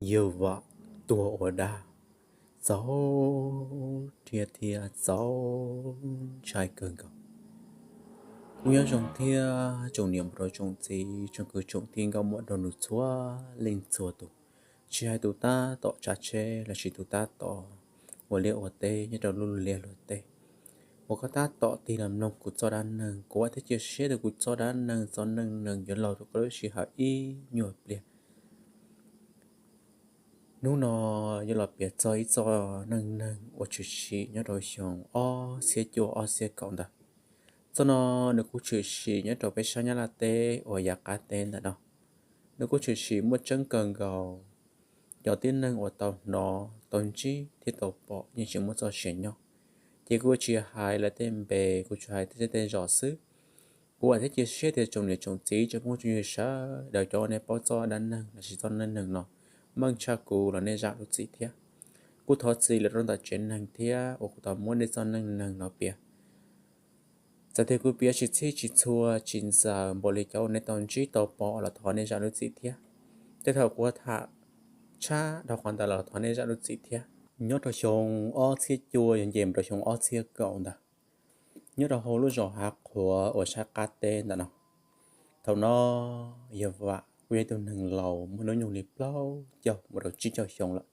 Yawg Vam tuag ua dab, txaus rhiab thiab txaus ntshai kawg nkaus. Kuv nyob zoo thiab tsoom niam npawg tsoom txiv tsoom kwv tsoom tij nkauj muam nraug nus txhua leej txhua tus, tsis hais tus tab tom tsav tsheb lossis tus tab tom ua liaj ua teb nyob rau lub liaj luag teb, uas koj tab tom tig los mloog kuv txoj dab neeg. Kuv vam thiab cia siab tias kuv txoj dab neeg txoj neej neeg yuav los rau koj lub sij hawm ib nyuag pliag. Hnub no yuav los piav txog ib txoj neej neeg uas tshwm sim nyob rau xyoo ob txhiab cuaj ob txhiab kaum ntawd. Txoj no nws kuj tshwm sim nyob rau peb sab Nyab Laj teb uas yav qab teb ntawm no. Nws kuj tshwm sim muaj tseeb kawg nkaus. Cov tib neeg uas tau hnov tau ntsib thiab tau pom yeej tsis muaj txoj sia nyob. Ces kuv tsis hais lawv tej npe, kuv tsuas hais tej zej tej zos xwb. Kuv vam thiab cia siab tias tsoom niam tsoom txiv tsoom phooj tsoom ywg sawv daws cov uas nej paub txoj dab neeg lossis txoj neej neeg no meej tshaj kuv los nej zam lub txim thiab. Kuv thov txim lawm rau ntawm tsev neeg thiab uas kuv tau muab nej txoj neej neeg no piav. Txawm tias kuv piav tsis txhij tsis txhua tsis ntxaws npaum li cov uas nej tau ntsib tau pom los thov nej zam lub txim thiab. Tej thaum kuv tham tshab dhau qhov ntawd los thov nej zam lub txim thiab. Nyob rau xyoo ob txhiab cuaj yog nce mus rau xyoo ob txhiab kaum ntawd, nyob rau hauv lub zos Hav Qhuav uas sab qab teb ntawm no. Thaum no yawg Vam kuj yog ib tug neeg laus muaj hnub nyoog li plaub caug mus rau tsib caug xyoo lawm.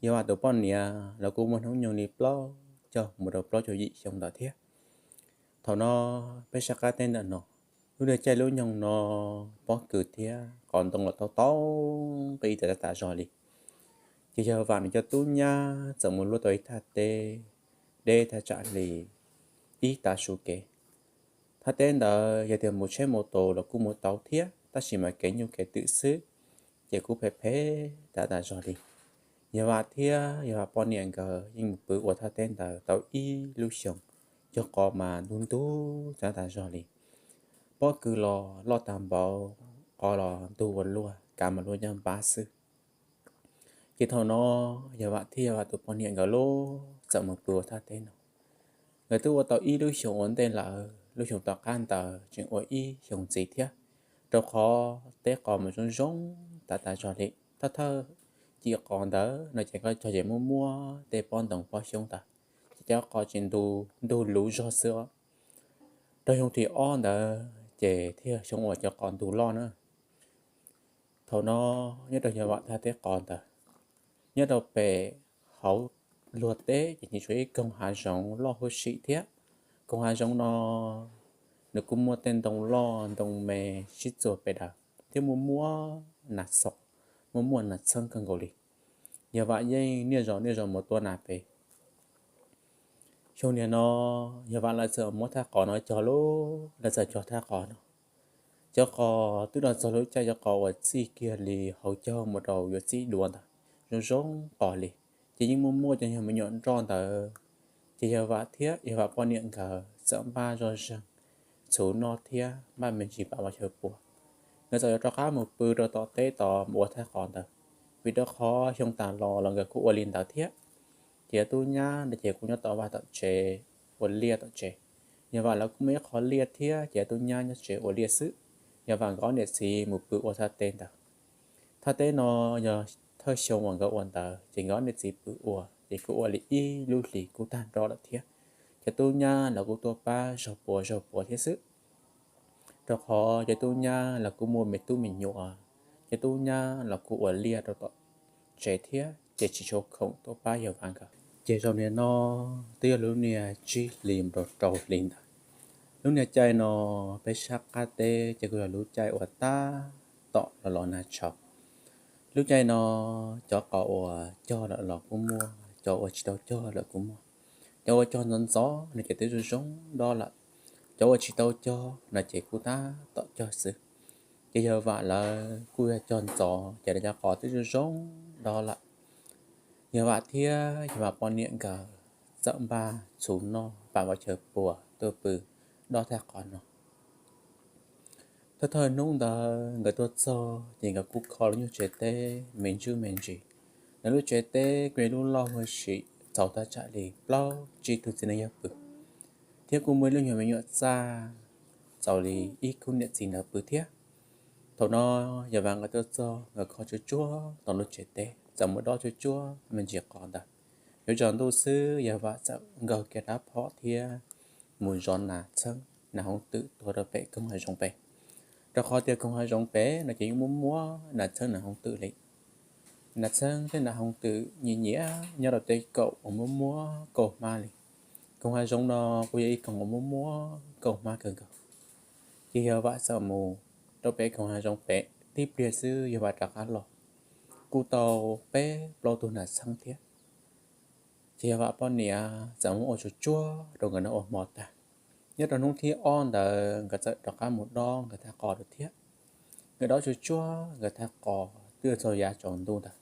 Yawg Vam tus poj niam los kuj muaj hnub nyoog li plaub caug mus rau plaub caug yim xyoo ntawd thiab. Thaum no peb sab qab teb ntawm no, lub niag caij lub nyoog no pob kws thiab qos ntoo los tau tau nqi tas tas zog li. Ces yawg Vam nws cov tub nyab txawm mus luaj tau ib thaj teb deb thaj tsam li ib tav su kev. Thaj teb ntawd yog tias mus tsheb mus tus los kuj mus tau thiab, tab sis mas kev nyuj kev twm xwb, ces kuj phem phem tas tas zog li. Yawg Vam thiab yawg Vam poj niam nkawd yeej mus pw ua thaj teb ntawd tau ib lub xyoos, cog qos mas ntug ntug tas tas zog li. Pob kws los loj tag npaum, qos los ntug ua luaj, kav mas luaj nyob npab xwb. Ces thaum no yawg Vam thiab yawg Vam tus poj niam nkawd lub txawm mus pw ua thaj teb no. Nkawd twb ua tau ib lub xyoos ua ntej lawm, lub xyoos tom qab ntawd tseem ua ib xyoos ntxiv thiab, rau qhov teb qos mas zoo zoo tas tas zog li. Thawj thawj cim qos ntawd no ces koj cog ces muaj muaj tej pob ntoo pob xyoob ntawd, ces cov qos tseem ntug luv zog xwb os. Rau xyoo thib ob ntawd ces thiaj xyoo uas cov qos ntug loj na. Thaum no nyob rau yawg Vam thaj teb qos ntawd, nyob rau pem hauv luag teb ces tseem tshuav ib koog hav zoov loj huv si thiab. Koog hav zoov no nws kuj muaj tej ntoo loj ntoo me sib txuas pes daws thiab muaj muaj nas xom, muaj muaj nas txheeb kawg nkaus li. Yawg Vam yeej niaj zaus niaj zaus mus tua nas pem. Xyoo niag no yawg Vam lawv txawm muab thaj qos no cog lauj, lawv txawm cog thaj qos no. Cov qos twb los txog lub caij cov qos uas txij kiag li hauv caug mus rau yuav txij duav ntawd, zoo zoo qos li. Ces yeej muaj muaj cov yog me nyuam nroj ntawd. Ces yawg Vam thiab yawg Vam poj niam nkawd txawm npaj zoj zeeg txhuv noj thiab npaj me ntsis pam vov chaw pua. Nkawd txawm yuav rov qab mus pw rau tom teb tod mus ua thaj qos ntawd, vim rau qhov xyoo tas los los nkawd kuj ua li ntawd thiab. Ces yawg tub nyab no ces kuj nyob tom vaj tom tsev, ua liaj tom tsev. Yawg Vam lawv kuj muaj ib qho liaj thiab, ces yawg tub nyab nyob tsev ua liaj xwb. Yawg Vam nkawd niam txiv mus pw ua thaj teb ntawd. Thaj teb no yog thawj xyoo uas nkawd ua ntawd ces nkawd niam txiv pw ua ces kuj ua li ib lub hlis kuj tag nrho lawm thiab. Cov tub nyab los kuj tuaj pab zaug puav zaug puav thiab xwb, rau qhov cov tub nyab los kuj muaj me tub me nyuam, cov tub nyab los kuj ua liaj rau tom tsev thiab ces tsis tshua khoom tuaj pab yawg Vam nkawd. Ces zaum niag no twb yog lub niag tsib hlis mus rau rau hli ntawd. Lub niag caij no peb sab qab teb ces kuj yog lub caij uas tab tom los los nag tshauv. Lub caij no cov qos uas cog lawm los kuj muaj, cov uas tsis tau cog lawm kuj muaj. Cov uas cog ntxov ntxov no ces twb zoo zoo dob lawm, cov uas tsis tau cog no ces kuj tab tom cog xwb. Ces yawg Vam lawv kuj yog cog ntxov ces lawv cov qos twb zoo zoo dob lawm. Yawg Vam thiab yawg Vam poj niam nkawd txawm npaj txhuv noj pam vov chaw pua tuaj pw dob thaj qos no. Thawj thawj hnub ntawd nkawd tuaj txog ces nkawd kuj kho lub nyuag tsev teb me ntsuj me ntsis. Lawv lub tsev teb kuj yog lub loj huv si, txaus thaj tsam li plaub tsib tug txiv neej yog pw, thiab kuj muaj ib lub nyuag me nyuam txaj txaus li ib khub niam txiv ntawd pw thiab. Thaum no Yawg Vam nkawd tuaj txog nkawd kho tsuag tsuag tau lub tsev teb, txawm mus dob tsuag tsuag me ntsis qos ntawd. Yuav tsaus ntuj xwb Yawg Vam txawm nkaug kiag rab phom thiab mus zov nas txheeb nas hoov twm tuaj rau pem koog hav zoov pem, rau qhov tias koog hav zoov pem no ces yeej muaj muaj nas txheeb nas hoov twm li. Nas txheeb thiab nas hoov twm nyiam nyiam nyob rau tej kaum uas muaj muaj kauj hmab li. Koog hav zoov no kuj yog ib koog uas muaj muaj kauj hmab kawg nkaus. Ces Yawg Vam txawm mus rau pem koog hav zoov pem, tib pliag xwb Yawg Vam rov qab los, kuj tau peb plaub tug nas txheeb thiab. Ces Yawg Vam poj niam txawm muab ua tsuag tsuag rau nkawd noj ua hmo tag. Nyob rau hnub thib ob ntawd nkawd txawm rov qab mus dob nkawd thaj qos dua thiab. Nkawd dob tsuag tsuag nkawd thaj qos twb txog yav tsaus ntuj ntawd,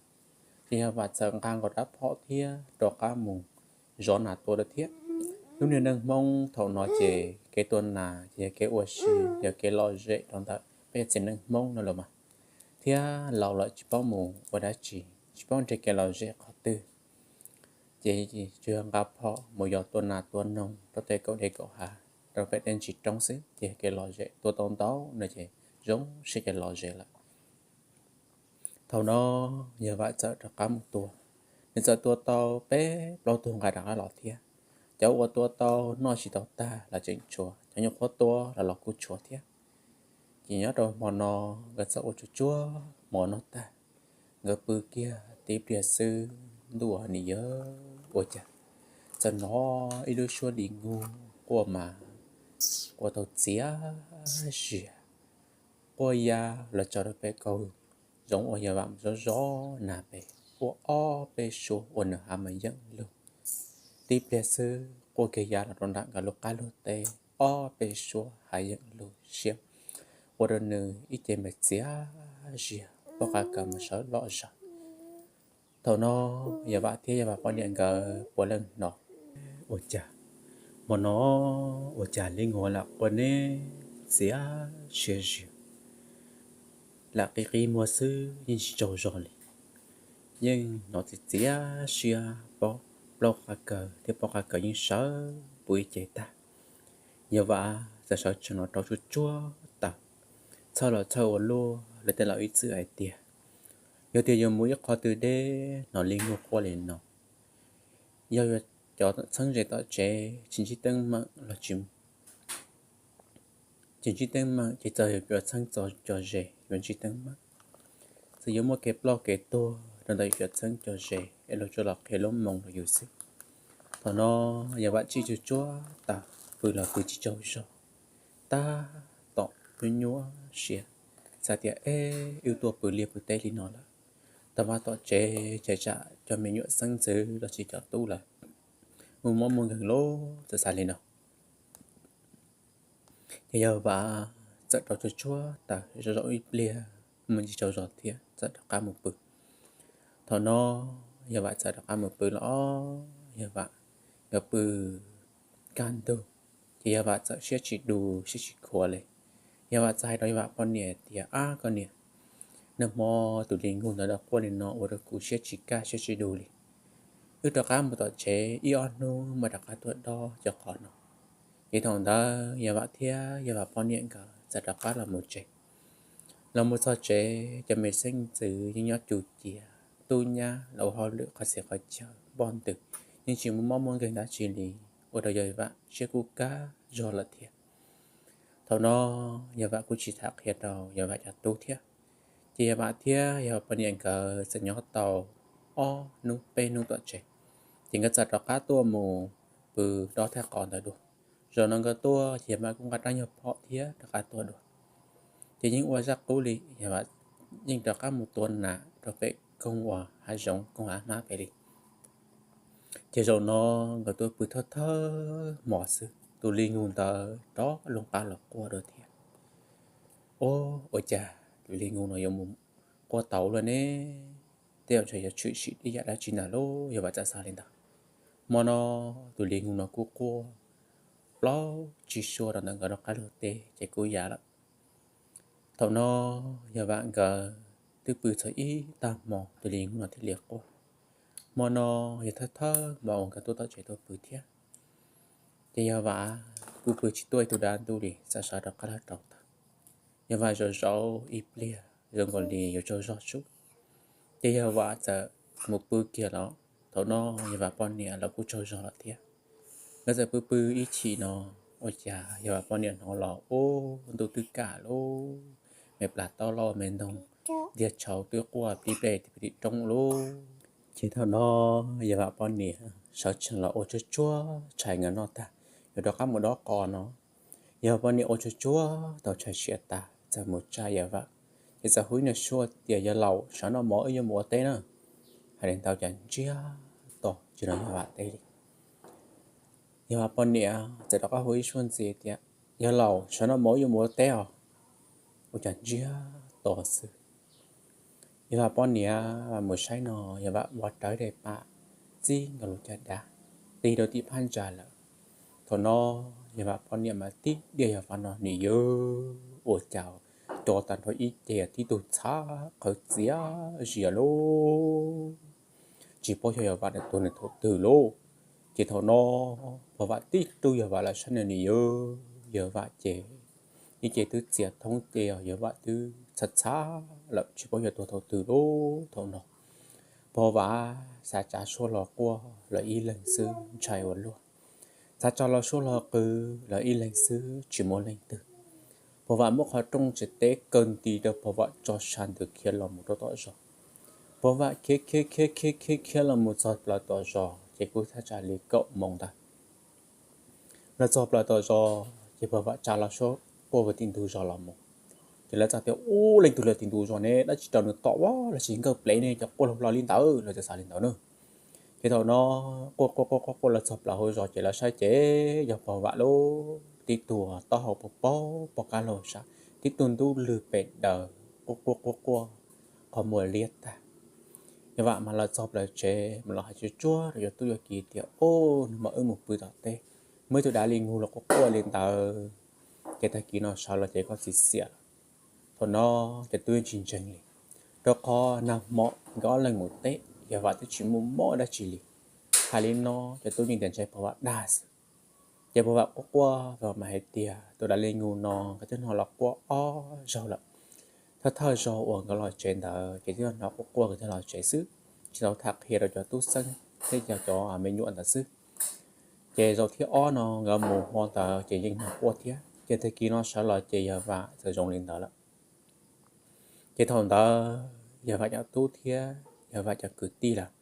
ces Yawg Vam txawm nqa nkaus rab phom thiab rov qab mus zov nas tua dua thiab. Lub niag neej Hmoob thaum no ces kev tua nas ces yog kev ua si, yog kev lom zem rau ntawm peb txiv neej Hmoob no los mas, thiab laus lawm tsis paub mus ua dab tsi, tsis paub nrhiav kev lom zem qhov twg, ces tsuas yog nqa phom mus yos tua nas tua noog rau tej kaum dej kaum hav, rau pem tej ntsis roob xwb ces yog kev lom zem, tua tau ntau no ces zoo siab ces lom zem lawm. Thaum no Yawg Vam txawm rov qab mus tua. Nws txawm tua tau peb plaub tug nqa rov qab los thiab. Cov uas tua tau noj tsis tau tag los tseem tshuav, cov nyuam qhuav tua los los kuj tshuav thiab. Ces nyob rau hmo no nkawd txawm ua tsuag tsuag hmo noj tag, nkawd pw kiag tib pliag xwb ntuj ua nws yawg ua cas txawm hnov ib lub suab li nyuj quaj mas quaj tau txias zias, quaj ya los txog rau pem koog zoov uas Yawg Vam zov zov nas pem, quaj ob peb suab ua nws hav mas yeem lug. Tib pliag xwb quaj kiag ya los rau nram nkawd lub qab lub teb ob peb suab hav yeem lug siab, ua rau nws ib ce mas txias zias, poj qav kaws mas sawv lom zog. Thaum no Yawg Vam thiab Yawg Vam poj niam nkawd puav leej hnov, ua cas hmo no ua cas li nyuj lam quaj neb txias zias, lam qi qi muag xwb yeej tsis tsaug zog li. Yeej hnov txias txias siab, poj plaub qav kaws thiab poj qav kaws yeej sawv puv ib ce tag. Yawg Vam txawm sawv tsees los rau tsuag tsuag taws, txhawj los txhawj ua luaj, lawv tej laus ib txwm hais tias, yog tias yuav mus ib qho twg deb hnov li nyuj quaj li no, yog yuav cov txheeb ze tom tsev tsis ntsib teeb meem los tsis tsis ntsib teeb meem ces txog yuav cov txheeb cov ze yuav ntsib teeb meem, txawm yuav muaj kev ploj kev tuag rau ntawm yuav cov txheeb cov ze es luag tsuas los qhia lub moo rau yus xwb. Thaum no Yawg Vam tsim tsuag tsuag taws, pw los pw tsis tsaug zog, tab tom nyuaj nyuaj siab, xav tias, eb, wb tuaj pw liaj pw teb li no lawm, tau mas tom tsev ces tsam cov me nyuam xeeb ntxwv los sis cov tub lawv mus mob muaj nkeeg lawm, txawm xav li no. Ces Yawg Vam txawm rau tsuag tsuag taws zaum zaum ib pliag, mus tsis tsaug zog thiab txawm rov qab mus pw. Thaum no Yawg Vam txawm rov qab mus pw los, Yawg Vam nkawd pw kaj ntug, ces Yawg Vam txawm siab tsis dus siab tsis khuav li. Yawg Vam txawm hais rau Yawg Vam poj niam tias, ab koj niam, nag hmo tus li nyuj ntawd quaj li no ua rau kuv siab tsis kaj siab tsis dus li. Wb rov qab mus tom tsev ib ob hnub mam rov qab tuaj dob cov qos no. Ces thaum ntawd Yawg Vam thiab Yawg Vam poj niam nkawd txawm rov qab los mus tsev. Los mus txog tsev, cov me xeeb ntxwv yeej nyob cuj cia, tub nyab los ua hauj lwm qhov txhia qhov chaw npoj ntws, yeej tsis muaj mob muaj nkeeg dab tsi li, ua rau Yawg Vam siab kuj kaj zog lawm thiab. Thaum no Yawg Vam kuj tsis tham qhia rau Yawg Vam cov tub thiab. Ces Yawg Vam thiab Yawg Vam poj niam nkawd txawm nyob tau ob hnub peb hnub tom tsev, ces nkawd txawm rov qab tuaj mus pw dob thaj qos ntawd dua. Zaum no nkawd tuaj ces Yawg Vam kuj nqa rab nyuag phom thiab rov qab tuaj dua. Ces yeej ua zaj qub li, Yawg Vam yeej rov qab mus tua nas rau pem koog uas hav zoov koog hav hmab pem li. Ces zaum no nkawd tuaj pw thawj thawj hmo xwb, tus li nyuj ntawd rov loo qab los quaj dua thiab. Ua, ua cas tus li nyuj no yuav mus quaj tau luaj ne? Tej zaum ntshe yuav tshwm sim ib yam dab tsi ntag lauj, Yawg Vam txawm xav li ntawd. Hmo no tus li nyuj no kuj quaj plaub tsib suab rau ntawm nkawd lub qab lub teb ces kuj yav lawm. Thaum no Yawg Vam nkawd twb pw txog ib tag hmo tus li nyuj no thiaj li quaj. Hmo no yog thawj thawj hmo uas nkawd tuaj tom tsev tuaj pw thiab. Ces Yawg Vam kuj pw tsis tuaj ib tug dab ntub li, xav sawv rov qab los rau tag. Yawg Vam zaum zaum ib pliag zoo nkaus li yuav tsaug zog sub, ces Yawg Vam txawm mus pw kiag los. Thaum no Yawg Vam poj niam los kuj tsaug zog lawm thiab. Nkawd txawm pw pw ib chim no, ua cas Yawg Vam poj niam hnov los ub, ntuj twb kam lub, me plas taub loj me ntoog, diaj tshauv twb quaj pib plej tim roob lub. Ces thaum no Yawg Vam poj niam sawv tsees los ua tsuag tsuag tshais nkawd noj tag, yuav rov qab mus dob qos no. Yawg Vam poj niam ua tsuag tsuag tau tshais siav tas txawm mus tsa Yawg Vam, ces txawm hu ib niag suab tias, Yawg laus, sawv noj mov wb yuav mus ua teb na. Hais li ntawd cas ntsiag to tsis hnov Yawg Vam teb li. Yawg Vam poj niam txawm rov qab hu ib suab ntxiv tias, Yawg laus, sawv noj mov wb yuav mus ua teb os. Ua cas ntsiag to xwb. Yawg Vam poj niam mus saib no, Yawg Vam ua rawv daim pam txij nkaus lub caj dab, tig rau tim phab ntsa lawm. Thaum no Yawg Vam poj niam mas tib diaj Yawg Vam no, Niam yawg, ua cas cov tag nrho ib ce tib tug txhav qhawv txias zias lauj, tsis paub xyov Yawg Vam nws tuag nws thaum twg lauj. Ces thaum no Pog Vam tib rub Yawg Vam los saib no, Niam yawg, Yawg Vam ces ib ce twb txias thoob ce os, Yawg Vam twb txhav txhav lawm tsis paub xyov tuag thaum twg lauj. Thaum no Pog Vam xav tsa suab hlo quaj lawv ib leeg xwb ntshai ua luaj, xav tsa los suab hlo qw lawv ib leeg xwb tsis muaj leej twg. Pog Vam muab qhov rooj tsev teb kaw nti rau Pog Vam tso sa ntws khiav los mus rau tom zos. Pog Vam khiav khiav khiav khiav khiav khiav los mus txog plaws tom zos ces kuj thaj tsam li kaum moos ntawd. Los txog plaws tom zos ces Pog Vam tsa los suab quaj puag tim ntug zos los mus. Ces lawv txawm tias, Ub, leej twg lawv tim ntug zos ne, dab tsi raug nws tom ua los sis nkawj plev ne, cov quaj hlo li ntawd, lawv txawm xav li ntawd na. Ces thaum no quaj quaj quaj quaj quaj los txog plaws hauv zos ces lawv saib ces yog Pog Vam lub tib tug taub hau paug paug pog qab laug sab, tib tug ntub lwg pem daws quaj quaj quaj quaj qhov muag liab tag. Yawg Vam mas los txog plaws tsev mas los hais tsuag tsuag rau cov tub cov kiv tias, Ub, hnub no wb mus pw tom teb, muaj ib tug dav li nyug los quaj quaj li ntawd, ces tag kis no sawv los ces koj txiv xiam lawm. Thaum no cov tub yeej tsis ntseeg li, rau qhov nag hmo nkawd ob leeg mus teb Yawg Vam twb tsis muaj mob dab tsi li. Hais li no cov tub yeej tias ntshe Pog Vam dag xwb. Ces Pog Vam quaj quaj, Pog Vam mas hais tias tus dav li nyug no nkawd twb hnov los quaj ob zaug lawm. Thawj thawj zaug uas nkawd los tsev ntawd ces twb hnov quaj quaj nkawd thiaj los tsev xwb, tsis tau tham qhia rau cov tub xeeb thiab yog cov me nyuam ntawd xwb. Ces zaum thib ob no nkawd mus hmo ntawd ces yeej hnov quaj thiab. Ces tag kis no sawv los ces Yawg Vam txawm zoo li ntawd lawm. Ces thaum ntawd Yawg Vam cov tub thiab Yawg Vam cov kwv tij lawm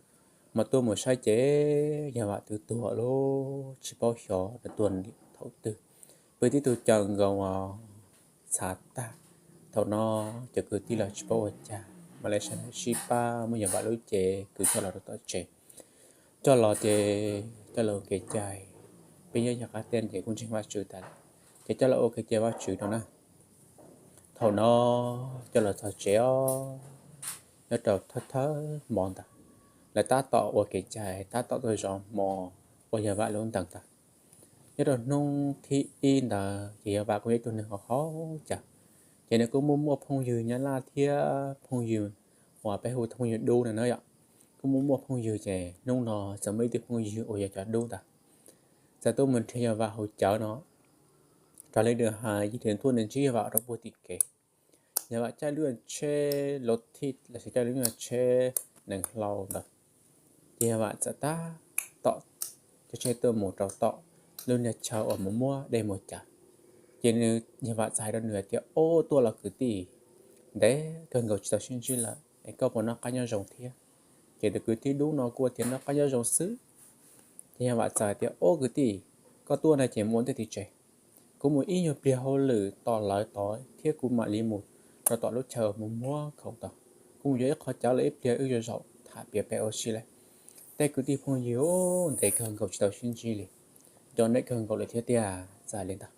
mas tuaj mus saib ces Yawg Vam twb tuag lawm, tsis paub xyov nws tuag thaum twg. Pw tib tug caw nkaus txhav tag. Thaum no cov kwv tij los tsis paub ua cas mas lawv sib pab muab Yawg Vam lub cev kwv coj los rau tom tsev. Coj los ces coj los ua kev cai, peb nyob yog qab tiaj ces kuj ntseeg Vajtswv tas lawm, ces coj los ua kev cai Vajtswv no na. Thaum no coj los txog tsev os, nyob rau thawj thawj hmo ntawd, lawv tab tom ua kev cai tab tom tuaj zov hmo ua Yawg Vam lub ntees ntag. Nyob rau hnub thib ib ntawd ces Yawg Vam kuj yog ib tug neeg haus haus cas, ces nws kuj muaj muaj phooj ywg Nyab Laj thiab phooj ywg uas peb hu phooj ywg Dub no na yom. Kuj muaj muaj phooj ywg ces hnub no txawm muaj ib tug phooj ywg uas yog cov Dub ntawd txawm tuaj mus nrhiav Yawg Vam hauv cawv no. Raws li nws hais ces nws tuaj nws ntsib Yawg Vam rau puag tim kev. Yawg Vam caij lub tsheb los thij los sis caij lub tsheb nees hlau ntawd, ces Yawg Vam txawm tab tom caij tsheb tuaj mus rau tom lub niag chaw uas mus muab dej muag cav. Ces nws, Yawg Vam txawm hais rau nws hais tias, Ob, tuaj los kwv tij, ntev kawg nkaus tsis tau sib ntsib lawm es koj puas noj qab nyob zoo thiab? Ces tus kwv tij Dub no kuj tias noj qab nyob zoo xwb. Ces Yawg Vam txawm hais tias, Ob kwv tij, koj tuaj no ces mus ua ntej tim tsev, kuv mus ib nyuag pliag hauj lwm tom lawv tod thiab kuv mam li mus rau tom lub chaw mus muab khoom tod. Kuv mus yuav ib qho cawv los ib pliag wb yuav zaum tham piav pem ua si lawm. Tej kwv tij phooj ywg ntev kawg nkaus tsis tau sib ntsib li, nco nej kawg nkaus lawm thiab tiag, txawm li ntawd.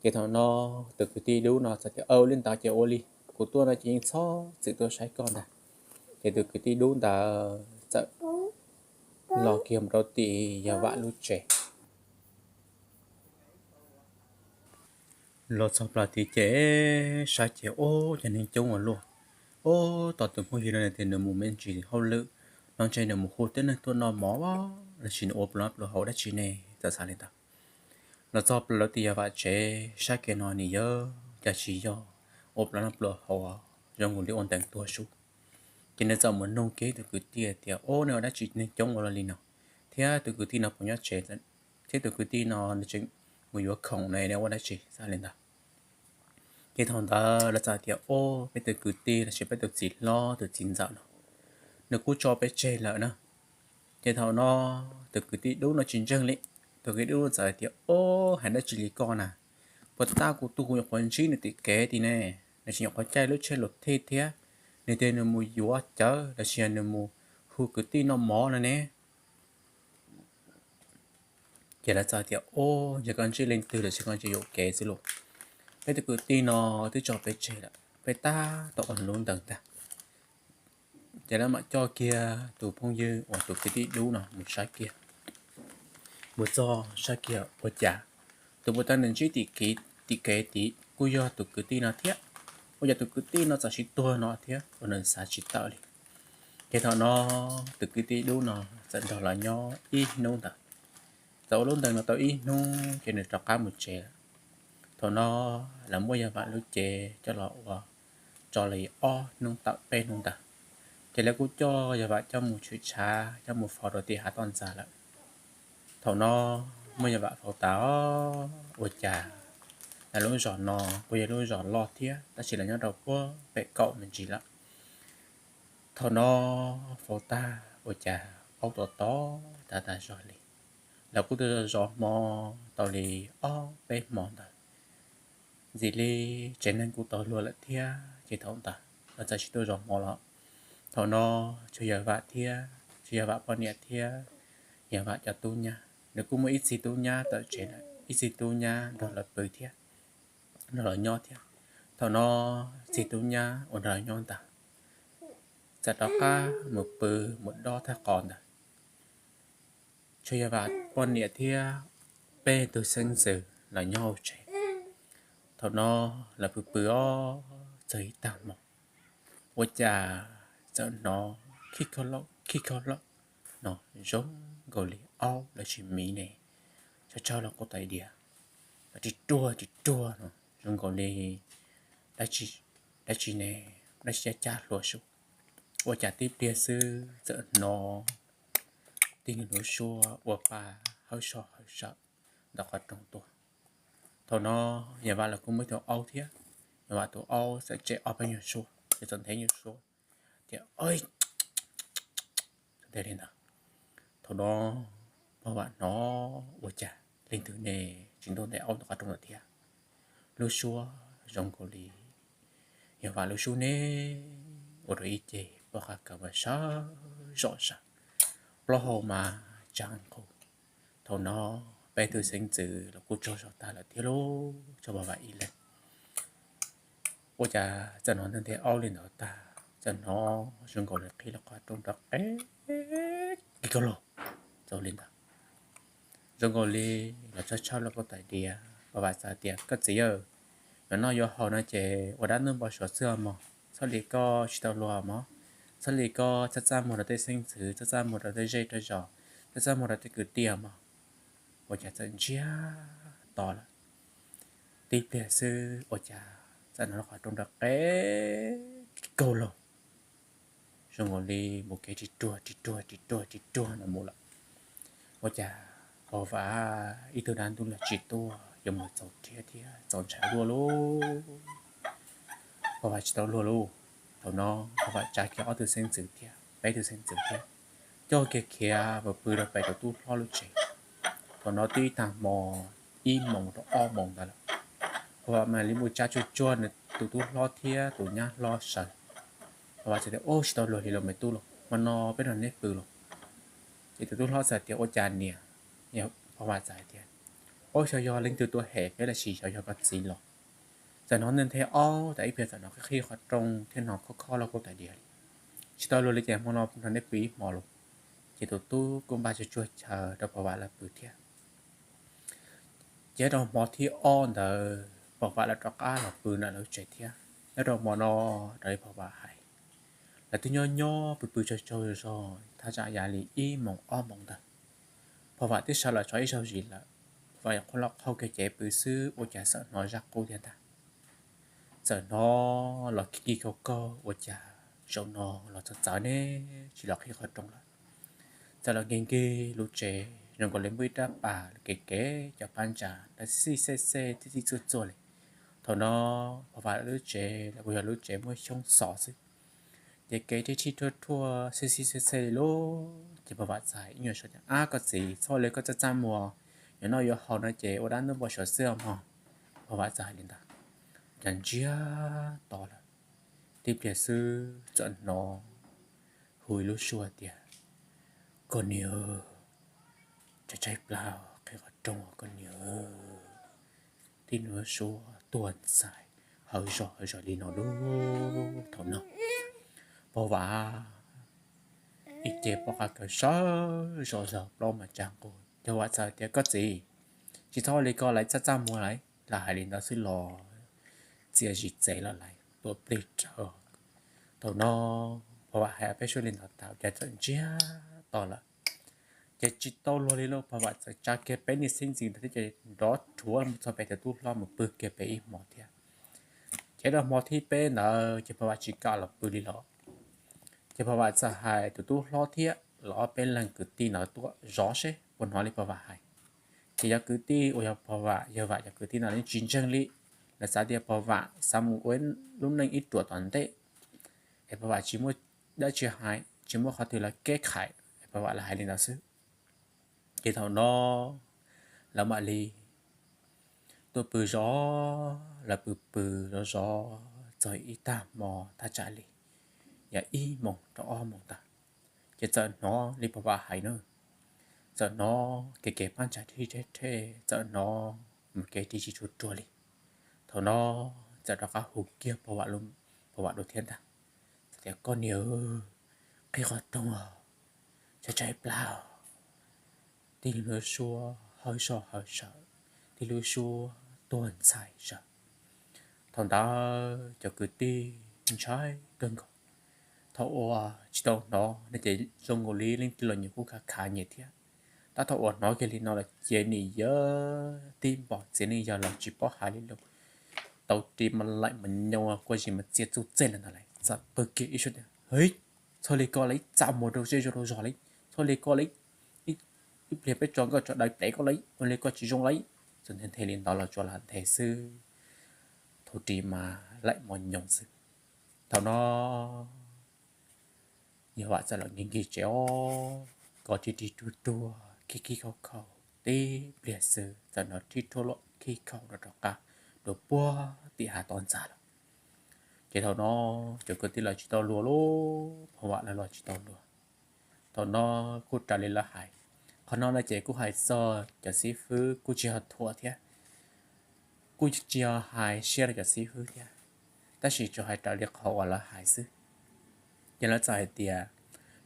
Ces thaum no tus kwv tij Dub no txawm tias, Ua li ntawd ces ua li, kuv tuaj no ces yeej txhob txwm tuaj saib koj ntag. Ces tus kwv tij Dub ntawd txawm los kiag mus rau tim Yawg Vam lub tsev. Los txog plaws tid ces saib ces ub, cov neeg coob ua luaj. Ub, tos tus phooj ywg no nws tias nws mus me ntsis hauj lwm no ntshe nws mus hu tej neeg tuaj noj mov los sis nws ua pluas pluas hauv dab tsi ne, txawm xav li ntawd. Los txog plaws lawv tim Yawg Vam tsev saib kiag no nws yog cas tsis yog ua plaub noj pluav hauv, zoo nkaus li ua ntees tuag sub. Ces nws txawm mus nug kiag tus kwv tij tias, Ub, neb ua dab tsi neeg coob ua luaj li no? Thiab tus kwv tij no puas nyob tsev? Thiab tus kwv tij no nws tseem mus yuav khoom ne, neb ua dab tsi? Xav li ntawd. Ces thaum ntawd lawv txawm tias, Ub, peb tus kwv tij los sis peb tus txiv hlob tus txiv ntxawm no, nws kuj tso peb tseg lawm na. Ces thaum no tus kwv tij dub no tsis ntseeg li. Tus kwv tij dub txawm tias, Ub, hais dab tsi li koj na? Puas tab kuv tuaj kuv nyuam qhuav ntsib nws tim kev tid ne. Nws tseem nyuam qhuav caij lub tsheb luv thij thiab, nws tias nws mus yuav cawv los sis yog nws mus hu kwv tij noj mov no ne. Ces lawv txawm tias, Ub, yog koj ntsib leej twg los sis koj ntsib yuam kev xwb lauj. Peb tus kwv tij no twb tso peb tseg lawm, peb tab tom ua nws lub ntees ntag. Ces lawv mam coj kiag tus phooj ywg uas tus kwv tij dub no mus saib kiag. Mus txog saib kiag ua cas tus puas tab nws ntsib tim kev tid kuj yog tus kwv tij no thiab. Ua cas tus kwv tij no txawm sib tuag no thiab uas nws xav tsis tawm li. Ces thaum no tus kwv tij dub no txawm nrog lawv nyob ib hnub ntawd. Txawm ua lub ntees no tau ib hnub ces nws rov qab mus tsev lawm. Thaum no lawv muab Yawg Vam lub cev coj los ua tso li ob hnub tawm peb hnub ntawd, ces lawv kuj coj Yawg Vam coj mus tshwm tshav, coj mus faus rau tim hav toj ntxas lawm. Thaum no muab Yawg Vam faus tas, ua cas lawv lub zos no kuj yog lub zos loj thiab tab sis lawv nyob rau puag pem kaum me ntsis lawm. Thaum no faus tag ua cas aub tom tom tas tas zog li. Lawv kuj tuaj zov hmo tau li ob peb hmo ntawd, ntxim li tsev neeg kuj tau luag lawm thiab ces thaum ntawd lawv txawm tsis tuaj zov hmo lawm. Thaum no tshuav Yawg Vam thiab, tshuav Yawg Vam poj niam thiab Yawg Vam cov tub nyab, nws kuj muaj ib txhia tub nyab tawm tsev lawm, ib txhia tub nyab nrog lawv pw thiab, nrog lawv nyob thiab. Thaum no txhia tub nyab uas nrog lawv nyob ntawd txawm rov qab mus pw mus dob thaj qos ntawd, tshuav Yawg Vam poj niam thiab peb tug xeeb ntxwv los nyob hauv tsev. Thaum no lawv pw pw ob txog ib tag hmo, ua cas txawm hnov khib khab lauj khib khab lauj no zoo nkaus li aub los sis miv ne, tsaug tsaug los kuj tais diav, ris ruag ris ruag no zoo nkaus li dab tsi ne, dab tsi cab cab hlua sub. Ua cas tib pliag xwb txawm hnov tib lub suab ua pa hawb soj hawb sawm ntawm qhov rooj tuaj. Thaum no Yawg Vam los kuj muaj ib tug aub thiab, Yawg Vam tus aub txawm tsem ob peb nyuag suab, ces txawm nthe nyuag suab tias, Nthe li ntawd. Thaum no Pog Vam hnov ua cas leej twg ne tsis ntuj nte aub ntawm qhov rooj lawm thiab. Lub suab zoo nkaus li Yawg Vam lub suab ne, ua rau ib ce poj qaib kaws mas sawv zom zaws, plaub hau mas tsa nqus. Thaum no peb tug xeeb ntxwv los kuj tsaug zog tag lawm thiab lauj, tshuav Pog Vam ib leeg. Ua cas txawm hnov nthe nthe aub li ntawd tag, txawm hnov zoo nkaus li qhib los qhov rooj rov qeb kig kaug los, txawm li ntawd. Zoo nkaus li los tshawb tshawb los kuj tais diav. Pog Vam txawm tias, Koj txiv aw, yuav noj yuav haus no ces ua dab ntub npau suav xwb os mog. Txhob li koj tsis tau luag mog. Txhob li koj txaj txaj muag rau tej xeeb ntxwv, txaj txaj muag rau tej zej tej zos, txaj txaj muag rau tej kwv tij mog. Ua cas txawm ntsiag to lawm. Tib pliag xwb ua cas txawm hnov qhov rooj rov qeb kig kaug los, zoo nkaus li mus kev ris ruag ris ruag ris ruag ris ruag no mus lawm. Ua cas Pog Vam ib tug dab ntub los tsis tuaj, yuav mus txaus rhiab thiab txaus ntshai luaj lauj. Pog Vam tsis tau luag lauj. Thaum no Pog Vam tsa kiag ob tug xeeb ntxwv thiab peb tug xeeb ntxwv thiab coj kiag khiav mus pw rau pem tus tub hlob lub tsev. Thaum no twb tag hmo ib moos rau ob moos ntawd lawm. Pog Vam mam li mus tsa tsuag tsuag nws tus tub hlob thiab tus nyab hlob sawv. Pog Vam txawm tias, Ub, tsis tau luag li lauj me tub lauj, hmo no peb nrog neb pw lauj. Ces tus tub hlob txawm tias, Ua cas niam? Pog Vam txawm hais tias, Ub, xyov yog leej twg tua hem peb los sis xyov yog koj txiv los. Txawm hnov nthe nthe aub tas ib pliag txawm hnov qhib qhib qhov rooj thiab hnov khob khob los kuj tais diav li. Tsis tau luag li ces hmo no nrog neb pw ib hmo lauj. Ces tus tub kuj npaj tsuag tsuag chaw rau Pog Vam lawv pw thiab. Ces nyob rau hmo thib ob ntawd Pog Vam lawv rov qab los pw ntawm lawv tsev thiab. Nyob rau hmo no raws li Pog Vam hais, lawv twb nyob nyob pw pw tsaug tsaug zog thaj tsam yav li ib moos ob moos ntawd. Pog Vam twb sawv los tso ib zaug zis lawm, Pog Vam yuav qhuav los qhau kiag cev pw xwb ua cas txawm hnov zaj qub thiab ntag. Txawm hnov los kig kig kaug kaug ua cas zaum no los txawv txawv ne, tsis los qhib qhov rooj lawm. Txawm los nkig nkig lub tsev zoo nkaus li muaj ib rab pas kev kev cov phab ntsa lawv xij xej xej tib tib txuaj txuaj li. Thaum no Pog Vam lub tsev los kuj yog lub tsev muaj xyoob xov xwb, ces kev rhib rhib rhuaj rhuaj xij xij xej xej li lauj. Ces Pog Vam txawm hais ib nyuag saud tias, Ab koj txiv, txhob li koj txaj txaj muag, yuav noj yuav haus no ces ua dab ntub npau suav xwb os mog. Pog Vam txawm hais li ntawd, cas ntsiag to lawm, tib pliag xwb txawm hnov hu ib lub suab tias, Koj niam, tshaib tshaib plab, qhib qhov rooj koj niam. Tib lub suab tuag ntxhais hawv zog hawv zog li no lauj. Thaum no Pog Vam ib ce pom qab kawg sawv zog zog plaub mas tsa nqug, ces Pog Vam txawm tias, Koj txiv, tsis txhob li ko lawm, txaj txaj muag lawm. Lam hais li ntawd xwb los txias zis txev los lawm tuaj plig rawv. Thaum no Pog Vam hais peb suab li ntawd tas cas txawm ntsiag to lawm. Ces tsis tau luag li lauj, Pog Vam txawm tsa kiag peb niag xib ntxwv ntawd thiab ces nrov rhuav mus txog pem tus tub hlob mus pw kiag pem ib hmo thiab. Ces rau hmo thib peb ntawd ces Pog Vam tsis kam los pw li los. Ces Pog Vam txawm hais tus tub hlob thiab los ob peb leeg kwv tij ntawd tuaj zov seb puas hnov li Pog Vam hais. Ces cov kwv tij uas yog Pog Vam yawg Vam cov kwv tij no yeej tsis ntseeg li, lawv xav tias Pog Vam xav mus ua lub neej ib ruam tom ntej, es Pog Vam tsis muaj dab tsi hais, tsis muaj qhov twg los keb khais, es Pog Vam lam hais li ntawd xwb. Ces thaum no lawv mam li tuaj pw zov, lawv pw pw zov zov txog ib tag hmo thaj tsam li yog ib moos rau ob moos ntawd, ces txawm hnov li Pog Vam hais na, txawm hnov kev kev phab ntsa rhib rheb rheb, txawm hnov mus kev rhib rhib ruag ruag li. Thaum no txawm rov qab hu kiag Pog Vam dua thiab ntag, txawm tias, Koj niam, qhib qhov rooj, tshaib tshaib plab, tib lub suab hawv zog hawv zog, tib lub suab tuag ntxhais zog. Thaum ntawd cov kwv tij ntshai kawg nkaus. Thaum uas tsis tau hnov no ces zoo nkaus li leej twg los nyias kuj khav khav nyias thiab, tab thaum uas hnov kiag li no los ces nws yog tib npog txias neej yog los tsis paub hais li lawm, tau ris mas laim mas nyoos, kuj zis mas txias txuj txej li ntawd lawm, txawm qw kiag ib suab tias, Hwv, txhob li ko lawm, txaj muag rau zej rau zog lawm, txhob li ko lawm, ib pliag peb tso nkauj tso daws plev koj lawm, ua li ko tsis zoo lawm. Txawm nthe nthe li ntawd los tsuas lam nthe xwb, tau ris mas laim mas nyoos xwb. Thaum no yawg Vam txawm los nkig nkig tsev os, kov rhib rhib ruag ruag khib khib khau khau, tib pliag xwb txawm hnov rhib rhuaj luam khib khau no rov qab dua puag tim hav toj ntxas lawm. Ces thaum no cov kwv tij los tsis tau luag lauj, Pog Vam lawv los tsis tau luag. Thaum no kuj raws li lawv hais, qhov no no ces kuj hais txog cov xib fwb kuj tsis yog thuam thiab, kuj tsis yog hais siab rau cov xib fwb thiab, tab sis tsuas hais raws li qhov uas lawv hais xwb. Ces lawv txawm hais tias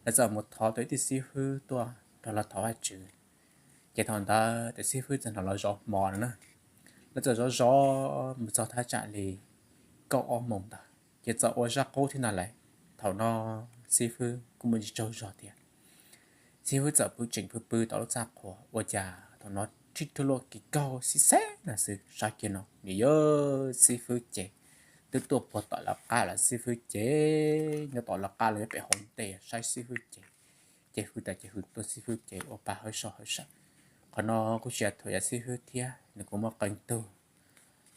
lawv txawm mus thov tau ib tug xib fwb tuaj rau los thov Vajtswv. Ces thaum ntawd tus xib fwb txawm hnov los zov hmo no na, lawv txawm zov zov mus txog thaj tsam li kaum ob moos ntawd ces txawm ua zaj qub thiab ntag lawm. Thaum no xib fwb kuj muaj tsis tsaug zog thiab, xib fwb txawm pw tseem pw pw tom lub txaj qhua ua cas thaum no rhib rhuaj luam khib khau xib xeb no xwb, saib kiag no nws yog xib fwb ces twb tuaj puag tom lawv qab lawm, xib fwb ces nyob tom lawv qab los nyob pem hauv ntej saib xib fwb ces, ces hwv tas ces hwv tuaj xib fwb ces ua pa hawv soj hawv sawv. Qhov no kuj tsis yog thuam yog xib fwb thiab, nws kuj muaj qee tug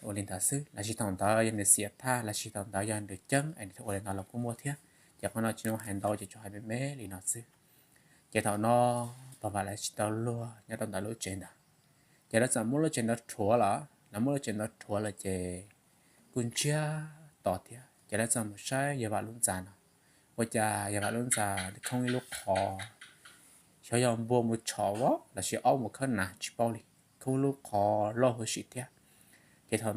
ua li ntawd xwb, los sis thaum ntawd yog nws xiam thaj los sis thaum ntawd yog nws ceeb es nws thiaj ua li ntawd los kuj muaj thiab. Ces qhov no tsis zoo hais ntau ces tsuas hais me me li no xwb. Ces thaum no Pog Vam lawv tsis tau luag nyob rau ntawm lub tsev ntawd, ces lawv txawm muab lub tsev ntawd rhuav lawm. Lawv muab lub tsev ntawd rhuav lawm ces kuj ntsiag to thiab, ces lawv txawm mus saib yawg Vam lub ntxa no, ua cas yawg Vam lub ntxa khoob ib lub qhov, xyov yog npua mus tshov los sis aub mus khawb nas tsis paub li, khoob lub qhov loj huv si thiab. Ces thaum